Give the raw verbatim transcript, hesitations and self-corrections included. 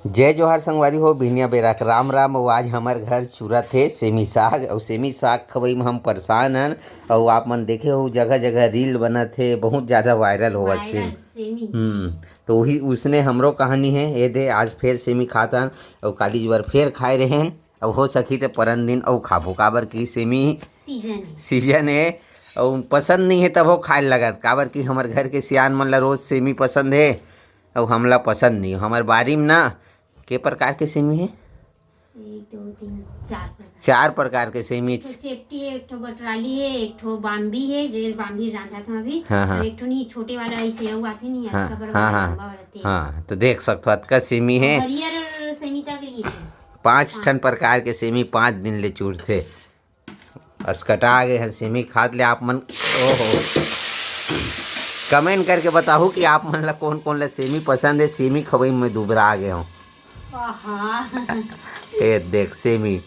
जय जोहार संगवारी हो, बिहनिया बेरा के राम राम। अउ आज हमर घर चुरत हे सेमी साग, अउ सेमी साग खवई में हम परेशान हन। अउ आप मन देखे हो, जगह जगह रील बनत हे, बहुत ज्यादा वायरल होवत हे। सेमी। हम्म। तो वही उसने हमरो कहानी हे। ये दे, आज फेर सेमी खात हन, अउ काली जुवर फेर खाए रहेन। अउ हो सकी ते परन दिन अउ खाबो, काबर कि सेमी सीजन हे। अउ पसंद नहीं हे तब हो खाए लगत, काबर कि हमर घर के सियान मन ला रोज सेमी पसंद हे, अउ हमला पसंद नहीं। हमर बारी में ना के प्रकार के सेमी हे? एक, दो, तीन, चार प्रकार। चार प्रकार के सेमी। एक ठो चेपटी हे, एक ठो बटराली हे, एक ठो बाम्बी हे, जेल बाम्बी रांधत हन अभी। हाँ, हाँ। अउ एक ठो नहीं, छोटे वाला ऐसे अउ आथे नहीं, हाँ, अतका बड़ हाँ, वाला, हाँ। लंबा वाला तेल। हाँ, तो देख सकथो, अतका सेमी हे। हरियर सेमी तक रहिस हे। पांच ठन प्रकार के सेमी पांच दिन ले चुरथे। असकटा गे हन सेमी खात ले आप मन। ओहो, कमेंट करके बताहू कि आप मन ला कौन कौन ला सेमी पसंद हे। सेमी खवई में दुबरा गे हो। आहा। ए देख सेमी।